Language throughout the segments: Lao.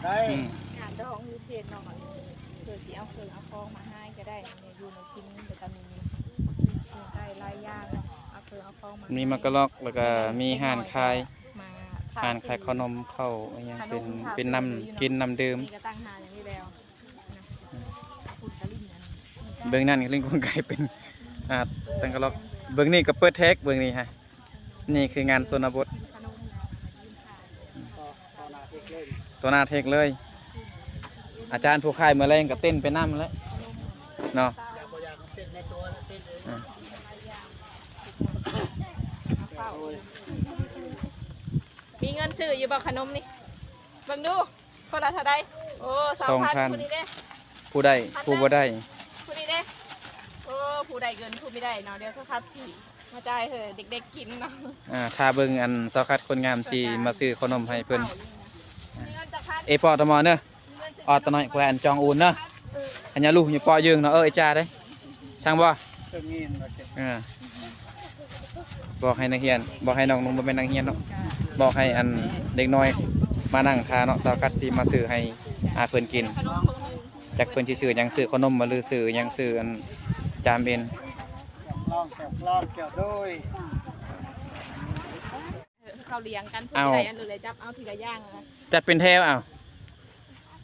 ອືມ ຫາດອງຢູ່ເຂດເນາະ ເພື່ອຊິເອົາເຄື່ອງເອົາຂອງມາໃຫ້ກໍໄດ້ ແນວຢູ່ແນວກິນ ແລ້ວກໍມີປີ້ງໄກ່ຫຼາຍຢ່າງເນາະ ເອົາເຄື່ອງເອົາຂອງມາໃຫ້ ມີໝາກກະລອກ ແລ້ວກໍມີຮ້ານຂາຍ ມາ ຮ້ານຂາຍເຂົ້າໜົມ ເຂົ້າອີ່ຫຍັງ ເປັນ ເປັນນ້ຳກິນນ້ຳດື່ມ ນີ້ກໍຕັ້ງຮ້ານຢ່າງນີ້ແລ້ວ. ເບິ່ງນັ້ນ ລິງກົງໄກ່ເປັນ ອ່າ ຕັ້ງກະລັອກ ເບິ່ງນີ້ກໍເປີດແທັກ ເບິ່ງນີ້ຮະ ນີ້ຄືງານຊົນນະບົດ ຕໍ່ໜ້າເທັກເລີຍ ອາຈານຜູ້ຂາຍມື້ແລງກໍເຕັ້ນໄປນຳແຫຼະເນາະ ອ່າ ມີເງິນຊື້ຢູ່ບໍ່ຂະໜົມນີ້ ເບິ່ງດູ. ຄົນລະເທົ່າໃດ? ໂອ້ ສອງພັນ ສອງພັນ ຜູ້ນີ້ເດ້ ຜູ້ໄດ້ ພັນ ຜູ້ບໍ່ໄດ້ ຜູ້ນີ້ເດ້ ໂອ້ ຜູ້ໄດ້ເງິນ ຜູ້ບໍ່ໄດ້ເນາະ ດຽວສາວຄັດຊິມາຈ່າຍໃຫ້ເດັກໆກິນເນາະ ອ່າ ຖ້າເບິ່ງອັນສາວຄັດຄົນງາມຊິມາຊື້ເຂົ້າໜົມໃຫ້ເພິ່ນ ມີເງິນຈັກພັນ ເອປອດຕະໝໍເນີ ອອດຕະໜ້ອຍ ແຂວນຈອງອູນເນີ ອັນຍາລູກຍາເປາະຢືງເນາະ ເອີ ເອຈາເດ້ ຊ່າງບໍ່ ເອີ ບອກໃຫ້ນັກຮຽນ ບອກໃຫ້ນ້ອງນຸ່ງ ບໍ່ແມ່ນນັກຮຽນເນາະ ບອກໃຫ້ອັນເດັກນ້ອຍມານັ່ງຖ້າເນາະ ສາວກັດຊິມາຊື້ໃຫ້ ອ່າ ເພິ່ນກິນ ຈັກເພິ່ນຊິຊື້ຫຍັງ ຊື້ເຂົ້າໜົມບໍ່ ຫຼື ຊື້ຫຍັງ ຊື້ອັນຈາມເອັນ ລອງແກ້ວ ລອງແກ້ວໂດຍ ເອີ ເຂົາລຽງກັນ ເອົາ ຜູ້ໃດອັນເລີຍ ຈັບເອົາທີລະຢ່າງນະ ຈັດເປັນແຖວ ເອົາ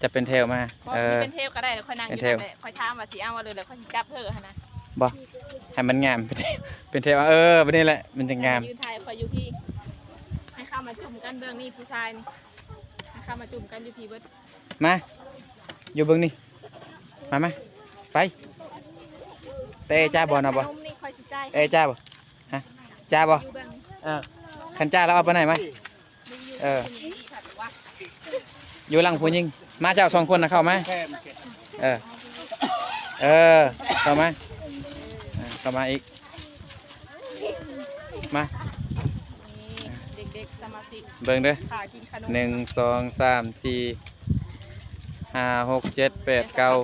ຈັດເປັນແຖວມາ ບໍ່ ເອີ ເປັນແຖວກໍໄດ້ ແລ້ວຂ້ອຍນັ່ງຢູ່ຫັ້ນແຫຼະ ຂ້ອຍຖາມວ່າຊິເອົາອັນເລີຍ ແລ້ວຂ້ອຍຊິຈັບເທີຫັ້ນນະ ບໍ່ ໃຫ້ມັນງາມ ເປັນແຖວ ເອີ ແບບນີ້ແຫຼະ ມັນຈະງາມ ຢືນຖ່າຍຂ້ອຍຢູ່ພີ້ ໃຫ້ເຂົ້າມາຈຸ່ມກັນເບິ່ງນີ້ ຜູ້ຊາຍນີ້ ໃຫ້ເຂົ້າມາຈຸ່ມກັນຢູ່ພີ້ເບິດ ມາ ຢູ່ເບິ່ງນີ້ ມາ ມາ ໄປ ແຕ່ເອຈາບໍ່ນະ ບໍ່ ເອຈາບໍ່ ຮະ ຈາບໍ່ ເອີ ຄັນຈາແລ້ວເອົາໄປໃນມາ ເອີ ຢູ່ຫຼັງຜູ້ຍິງ ມາເຈົ້າສອງຄົນນະ ເຂົ້າມາ ເອີ ເອີ ເຂົ້າມາ ເອີ ເຂົ້າມາອີກ ມາ ນີ້ເດັກໆສະມາຊິກ ເບິ່ງເດີ ຖ້າກິນຂະໜົມ ໜຶ່ງ ສອງ ສາມ ສີ່ ຫ້າ ຫົກ ເຈັດ ແປດ ເກົ້າ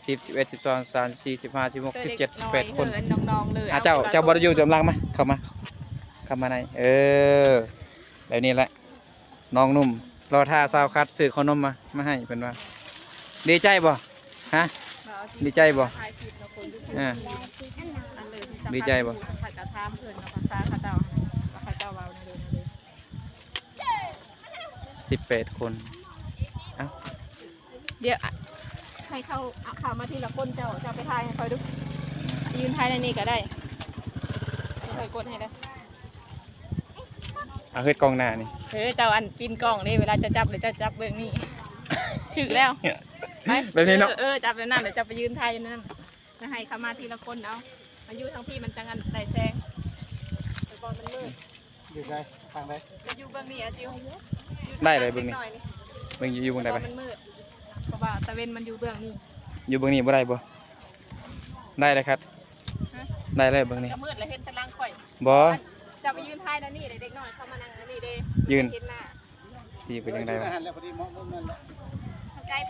ສິບ ສິບເອັດ ສິບສອງ ສິບສາມ ສິບສີ່ ສິບຫ້າ ສິບຫົກ ສິບເຈັດ ສິບແປດຄົນ ນ້ອງໆເລີຍ ອ່າ ເຈົ້າ ເຈົ້າບໍ່ໄດ້ຢູ່ຈອມຫຼັງ ມາ ເຂົ້າມາ ເຂົ້າມາໃນ ເອີ ແບບນີ້ແຫຼະ ນ້ອງໜຸ່ມລໍຖ້າສາວຄັດຊື້ເຂົ້າໜົມມາ ມາໃຫ້ເພິ່ນວ່າ ດີໃຈບໍ່ ຮະ ດີໃຈບໍ່ ອ່າ ດີໃຈບໍ່ ສິບແປດຄົນ ເອົ້າ ດຽວ ອະ ໃຫ້ເຂົາ ເອົາເຂົ້າມາທີລະຄົນ ເຈົ້າ ເຈົ້າໄປຖ່າຍໃຫ້ຂ້ອຍດູ ຢືນຖ່າຍໃນນີ້ກໍໄດ້ ຂ້ອຍກົດໃຫ້ເດີ ເອົາເຮັດກ້ອງໜ້ານີ້ ເອີ ເຈົ້າອັນປິ່ນກ້ອງເດ້ ເວລາເຈົ້າຈັບແລ້ວເຈົ້າຈັບເບື້ອງນີ້ ຖືກແລ້ວ ໄປ ແບບນີ້ເນາະ ເອີ ເອີ ຈັບແບບນັ້ນ ແລ້ວເຈົ້າໄປຢືນຖ່າຍຢູ່ນັ້ນ ແລ້ວໃຫ້ເຂົາມາທີລະຄົນ ເອົາ ມາຢູ່ທາງພີ້ ມັນຈັ່ງອັນໄດ້ແສງ ແຕ່ກ່ອນມັນມືດ ຢູ່ໃສ ທາງໃດ ຢູ່ເບື້ອງນີ້ອາຈິວ ໄດ້ເລີຍເບື້ອງນີ້ ເບິ່ງຢູ່ເບື້ອງໃດໄປ ມັນມືດ ເພາະວ່າຕາເວັນມັນຢູ່ເບື້ອງນີ້ ຢູ່ເບື້ອງນີ້ບໍ່ໄດ້ບໍ່ ໄດ້ເລີຍຄັດ ຮະ ໄດ້ເລີຍເບື້ອງນີ້ ກໍມືດແລ້ວເຫັນແຕ່ຫຼັງຂ້ອຍ ບໍ່ ເຈົ້າໄປຢືນຖ່າຍແນວນີ້ເດ້ ເດັກນ້ອຍເຂົາມານັ່ງແນວນີ້ເດ້ ຢືນ ເຫັນໜ້າ ທີ່ເປັນຈັ່ງໃດວະ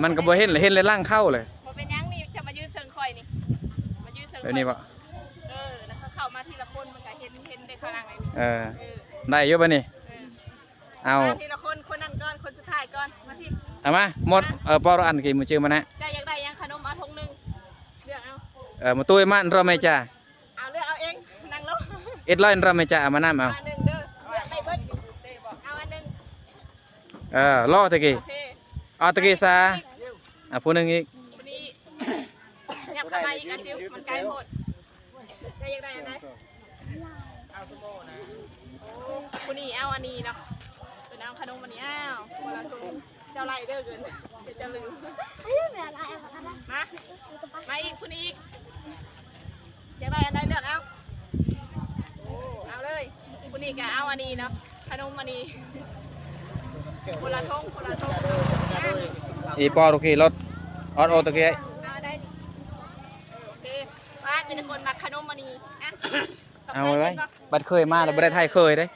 ມັນກໍບໍ່ເຫັນ ເຫັນແຕ່ຫຼັງເຂົາເລີຍ ບໍ່ເປັນຫຍັງນີ້ ຈະມາຢືນເຊິ່ງຂ້ອຍນີ້ ມາຢືນເຊິ່ງ ແບບນີ້ບໍ່ ເອີ ແລ້ວເຂົາເຂົ້າມາທີລະຄົນ ມັນກໍເຫັນ ເຫັນແຕ່ຂ້າງຫຼັງນີ້ ເອີ ເອີ ໄດ້ຢູ່ບາດນີ້ ເອີ ເອົາ ມາທີລະຄົນ ຄົນນັ້ນກ່ອນ ຄົນສຸດທ້າຍກ່ອນ ມາພີ້ ເອົາມາໝົດ ເອີ ປອກອັນກີ້ໝູ່ຈື່ມານະ ເຈົ້າຢາກໄດ້ຫຍັງ ຂະໜົມເອົາຖົງໜຶ່ງ ເລືອກເອົາ ເອີ ມາຕຸ້ຍມາອັນເຮົາແມ່ຈ້າ ເອົາ ເລືອກເອົາເອງ ນັ່ງລົງ ເອັດຮ້ອຍອັນເຮົາແມ່ຈ້າ ເອົາມານຳ ເອົາ ອັນໜຶ່ງເດີ ເລືອກໄດ້ເບິດ ເອົາອັນໜຶ່ງ ເອີ ລໍຕະກີ້ ໂອເຄ ເອົາຕະກີ້ຊາ ອ່ະ ຜູ້ໜຶ່ງອີກ ຜູ້ນີ້ ຫຍັບເຂົ້າມາອີກ ອາຈິວ ມັນໄກໂພດ ໃຜຢາກໄດ້ອັນໃດ ຜູ້ນີ້ເອົາອັນນີ້ເນາະ ເພິ່ນເອົາຂະໜົມອັນນີ້ ອ້າວ ຄົນລະຖົງ ເຈົ້າໄລ່ເດີ ເກີນ ດຽວເຈົ້າລືມ ມາ ມາອີກ ຜູ້ນີ້ອີກ ຢາກໄດ້ອັນໃດເລືອກເອົາ ເອົາເລີຍ ຜູ້ນີ້ກໍເອົາອັນນີ້ເນາະ ຂະໜົມອັນນີ້ ຄົນລະຖົງ ຄົນລະຖົງ ອີ່ປອໂອເຄ ລົດ ອອດໂອໂຕເກ ເອົາອັນໃດ ໂອເຄ ບາດມີແຕ່ຄົນມັກຂະໜົມອັນນີ້ ອ່ະ ເອົາໄວ້ ບັດເຄີຍມາແລ້ວບໍ່ໄດ້ຖ່າຍເຄີຍເດ້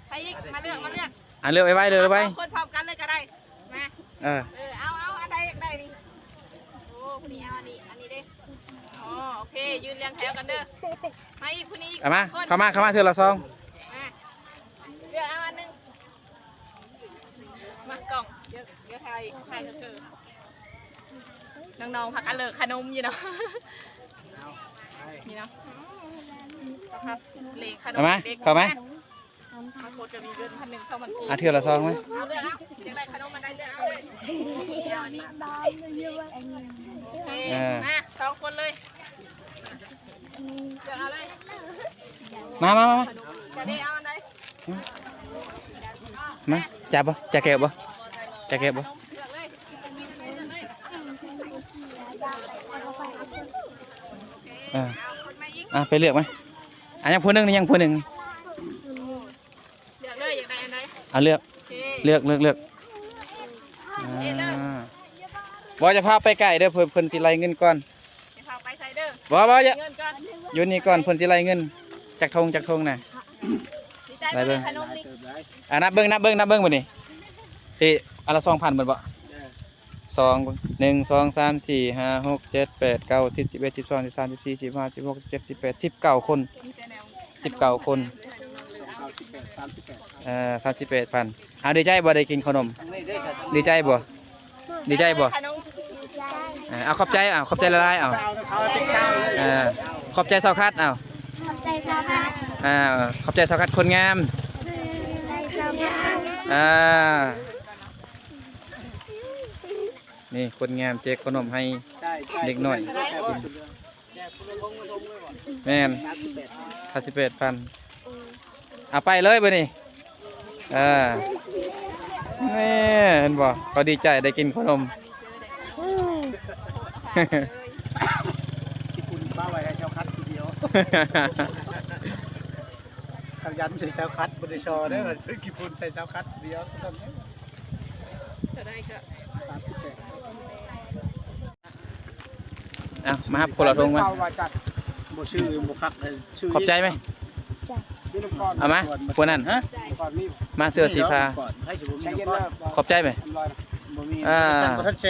ໃຜອີກ ມາເລືອກ ມາເລືອກ ອ່ະ ເລືອກໄວໆ ເລືອກໄວໆ ມາສອງຄົນພ້ອມກັນເລີຍກໍໄດ້ ມາ ເອີ ເອີ ເອົາ ເອົາ ອັນໃດຢາກໄດ້ນີ້ ໂອ້ ຜູ້ນີ້ເອົາອັນນີ້ ອັນນີ້ເດ້ ອໍ ໂອເຄ ຢືນລຽງແຖວກັນເດີ ມາອີກ ຜູ້ນີ້ອີກ ເອົາມາ ສອງຄົນ ເຂົ້າມາ ເຂົ້າມາເທື່ອລະສອງ ມາ ເລືອກເອົາອັນໜຶ່ງ ມາ ກ້ອງ ເອີ ຖ່າຍ ຖ່າຍເທີ ນ້ອງໆ ພາກັນເລີກຂະໜົມຢູ່ເນາະ ນີ້ເນາະ ເຂົ້າມາ ເລກຂະໜົມ ເຂົ້າມາ ບາງຄົນກໍມີເງິນພັນໜຶ່ງ ສອງພັນກີບ ເອົາເທື່ອລະຊອງມາ ເອົາເລີຍ ເອົາ ຢາກໄດ້ຂະໜົມອັນໃດເລືອກເອົາເລີຍ ເອົາອັນນີ້ ໂອເຄ ເອີ ມາ ສອງຄົນເລີຍ ເລືອກເອົາເລີຍ ມາ ມາ ມາ ຈະໄດ້ເອົາອັນໃດ ມາ ຈັບບໍ່ ຈັບແກະບໍ່ ຈັບແກະບໍ່ ເລືອກເລີຍ ເອີ ອ່ະ ໄປເລືອກມາ ອ່ະ ຍັງຜູ້ໜຶ່ງນີ້ ຍັງຜູ້ໜຶ່ງ ເລືອກເລີຍ ຢາກໄດ້ອັນໃດ ອ່ະ ເລືອກ ໂອເຄ ເລືອກ ເລືອກ ເລືອກ ໂອເຄ ເລືອກ ອ່າ ບໍ່ ຢ່າພາໄປໃກ້ເດີ ເພິ່ນ ເພິ່ນຊິໄລ່ເງິນກ່ອນ ຢ່າພາໄປໃສເດີ ບໍ່ ບໍ່ ຢ່າ ເງິນກ່ອນ ຢູ່ນີ້ກ່ອນ ເພິ່ນຊິໄລ່ເງິນ ຈັກຖົງ ຈັກຖົງນະ ດີໃຈ ໄລ່ເບິ່ງ ຂະໜົມນີ້ ອ່ະ ນັບເບິ່ງ ນັບເບິ່ງ ນັບເບິ່ງບັດນີ້ ທີ່ອັນລະສອງພັນເບິດບໍ່? ສອງ ໜຶ່ງ ສອງ ສາມ ສີ່ ຫ້າ ຫົກ ເຈັດ ແປດ ເກົ້າ ສິບ ສິບເອັດ ສິບສອງ ສິບສາມ ສິບສີ່ ສິບຫ້າ ສິບຫົກ ສິບເຈັດ ສິບແປດ ສິບເກົ້າຄົນ ສິບເກົ້າຄົນ ເອີ ສາມສິບແປດພັນ ເອົາ ດີໃຈບໍ່ ໄດ້ກິນເຂົ້າໜົມ ດີໃຈບໍ່ ດີໃຈບໍ່ ເອີ ເອົາ ຂອບໃຈ ເອົາ ຂອບໃຈຫຼາຍໆ ເອົາ ເອີ ຂອບໃຈຊາວຄັດ ເອົາ ຂອບໃຈຊາວຄັດ ເອົາ ຂອບໃຈຊາວຄັດຄົນງາມ ເອີ ນີ້ຄົນງາມແຈກເຂົ້າໜົມໃຫ້ເດັກນ້ອຍກິນ ແມ່ນ ຫ້າສິບແປດພັນ ເອົາໄປເລີຍບັດນີ້ ເອີ ນີ້ເຫັນບໍ່ ເຂົາດີໃຈໄດ້ກິນເຂົ້າໜົມ ຂີ້ຝຸ່ນປະໄວ້ໃຫ້ຊາວຄັດຜູ້ດຽວ ເຂົາຢັນໃສ່ຊາວຄັດບໍ່ໄດ້ຊໍເດີ ຂີ້ຝຸ່ນໃສ່ຊາວຄັດຜູ້ດຽວ ເອົາ ມາຮັບຄົນລະຖົງມາ ເອົາວ່າຈັດ ບໍ່ຊື້ບໍ່ຄັກເລີຍ ຊື້ ຂອບໃຈໄໝ ຢູ່ນຳກ່ອນ ເອົາມາ ຜູ້ນັ້ນ ຮະ ກ່ອນມີ ມາເສື້ອສີຟ້າ ກ່ອນໃຜຊິບໍ່ມີ ໃຈເຢັນນະ ຂອບໃຈໄໝ ບໍ່ມີ ອ່າ ບໍ່ທັນແຊ